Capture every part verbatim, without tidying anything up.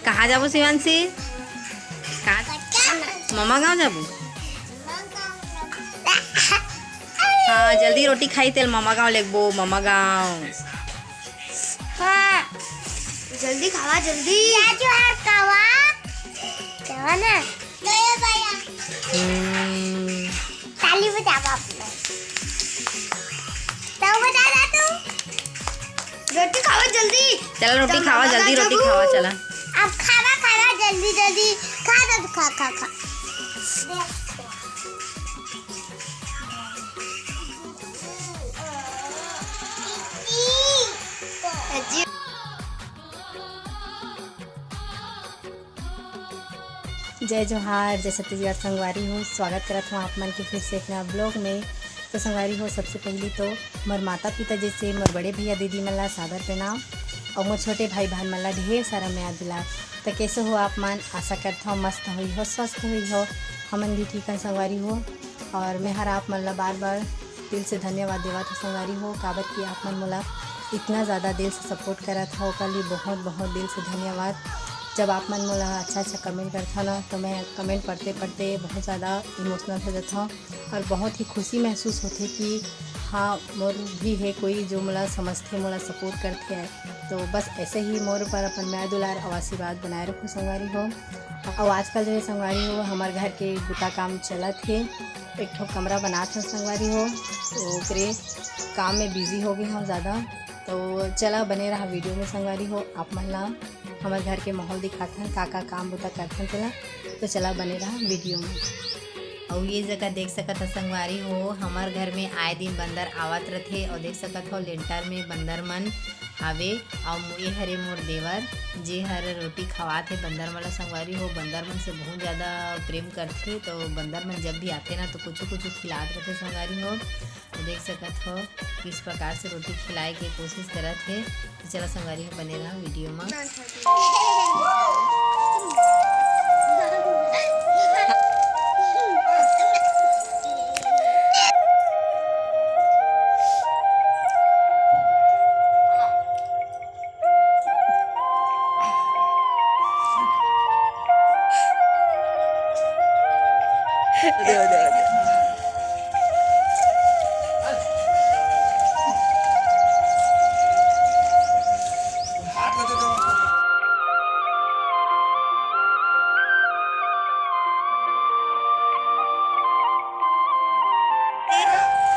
कहाँ जाबो शिवांशी? कहाँ? ममा गाँव जाबो। हाँ, जल्दी रोटी खाई तेल, ममा गाँव लेगबो, ममा गाँव। हाँ, जल्दी खावा, जल्दी। चाचू, हाँ, खावा। खावा ना। हम्म। ताली बजा बाप ने। तो बजा ना तू। रोटी खावा जल्दी। चला रोटी खावा जल्दी, रोटी खावा, चला। अब खावा, खावा जल्दी, जल्दी। खा ना तू, खा, खा, खा। जय जोहार, जय छत्तीसगढ़ संगवारी हो, स्वागत करत हूँ आप मन के फिर से एक नया ब्लॉग में। तो संगवारी हो, सबसे पहली तो मोर माता पिता जैसे मोर बड़े भैया दीदी मन ला सादर प्रणाम और मोर छोटे भाई बहन मन ला ढेर सारा मया दुलार। तो कैसे हो आप मन? आशा करत हूँ मस्त होई हो, स्वस्थ होई हो। हमन भी ठीक हन संगवारी हो। और मैं हर आप मन ला बार बार दिल से धन्यवाद देवत हूँ संगवारी हो, काबर कि आप मन मोला इतना ज़्यादा दिल से सपोर्ट करत हव, ओकर लिए बहुत बहुत दिल से धन्यवाद। जब आप मन मोला अच्छा अच्छा कमेंट करथव ना, तो मैं कमेंट पढ़ते पढ़ते बहुत ज़्यादा इमोशनल हो जात हव और बहुत ही खुशी महसूस होथे कि हाँ, मोर भी है कोई जो मोला समझथे, मोला सपोर्ट करथे। तो बस ऐसे ही मोर ऊपर अपन मया दुलार और आशीर्वाद बनाए रखो संगवारी हो। और आजकल जो है संगवारी हो, हमार घर के बुता काम चलत हे, एक ठो कमरा बनात हन संगवारी हो, तो ओकरे काम में बिजी हो गए हम ज़्यादा। तो चला बने रहा वीडियो में संगवारी हो, आप मन ला हमर घर के माहौल दिखाथन, का का काम बुता करथन तेला। तो चला बने रहा वीडियो में। अउ ये जगह देख सकत ह संगवारी हो, हमर घर में आए दिन बंदर आवत रथे। अउ देख सकत हो लेंटर में बंदर मन हावे। अउ मु-, ये हरे मोर देवर, जे हर रोटी खवात हे बंदर मन ला संगवारी हो। बंदर मन से बहुत ज़्यादा प्रेम करथे, तो बंदर मन जब भी आथे ना, तो कुछु कुछु खिलात रथे संगवारी हो। तो देख सकत हो किस प्रकार से रोटी खिलाए के कोशिश करत हे। तो चला संगवारी हो, बने रहा वीडियो में।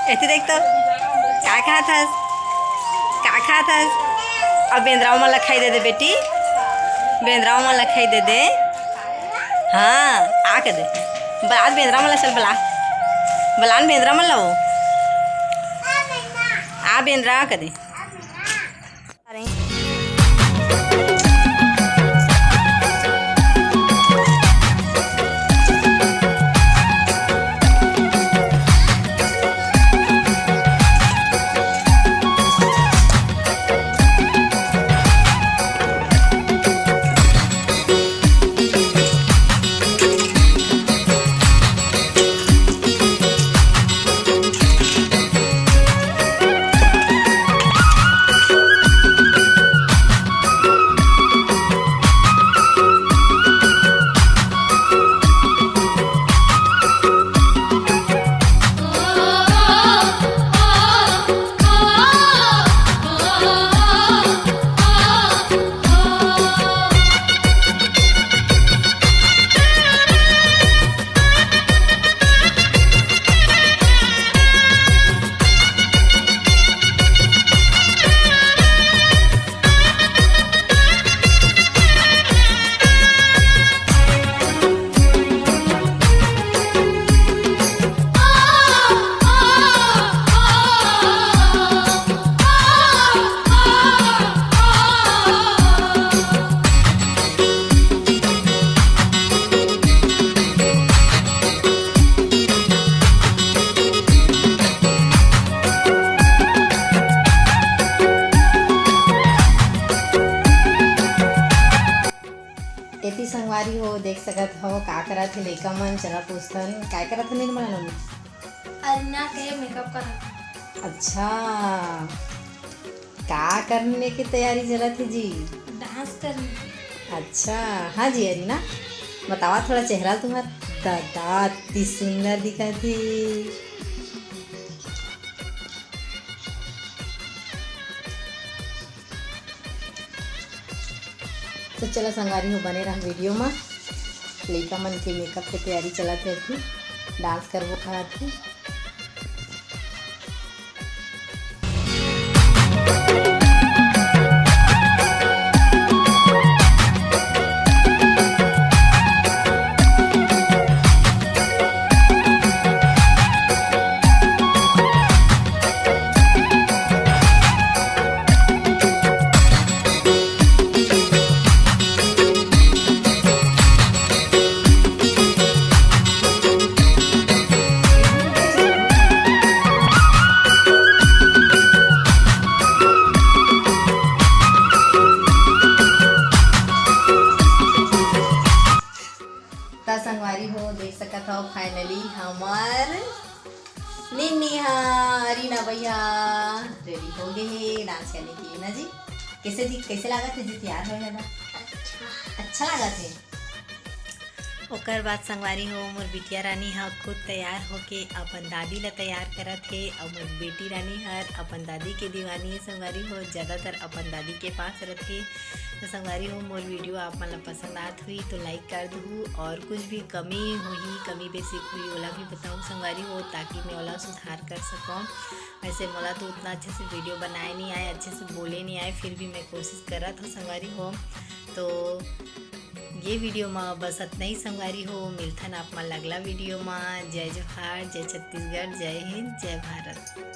एती देख तो, का खात हस? का खात हस? अब बेंदरा मन ला खाई दे दे बेटी, बेंदरा मन ला खाई दे दे। हाँ, आ के दे, बला बेंदरा मन ला, चल बला, बलान बेंदरा मन ला वो। आ बेंदरा कदे। एती संगवारी हो, देख सकत हो का करत हे लइका मन। चला पूछथन, काय करत हे निर्मला नोनी? अरुणा के मेकअप करत। अच्छा, का करने की तैयारी चलत हे जी? डांस करने की। अच्छा, हाँ जी अरीना, बतावा थोड़ा चेहरा तुम्हार। दादा, अति सुंदर दिखत हे। तो चला संगवारी हो, बने रहा वीडियो में। लइका मन के मेकअप के तैयारी चलत हे, अभी डांस करबो कहत हे। त संगवारी हो, देख सकत हव, finally हमर निन्नी हा, अरीना भैया ready हो गए हे dance करने के लिए ना जी। कैसे दिख, कैसे लागत हे जी, तैयार होय हे ना? अच्छा। अच्छा लागत हे। ओकर बाद संगवारी हो, मोर बिटिया रानी ह खुद तैयार होके अपन दादी ला तैयार करत हे, अउ मोर बेटी रानी हर अपन दादी के दीवानी हे संगवारी हो, ज्यादातर अपन दादी के पास रथे। तो संगवारी हो, मोर वीडियो आप मन ला पसंद आत हुई तो like कर दहू, और कुछ भी कमी होही, कमी बेसी होही, ओला भी बताहू संगवारी हो, ताकि मैं ओला सुधार कर सकूँ। वैसे मोला तो उतना अच्छे से वीडियो बनाए नहीं आए, अच्छे से बोले नहीं आए, फिर भी मैं कोशिश करत हूँ संगवारी हो। तो ये वीडियो में बस इतना ही संगवारी हो, मिलथन आप मन अगला वीडियो में। जय जोहार, जय छत्तीसगढ़, जय हिंद, जय भारत।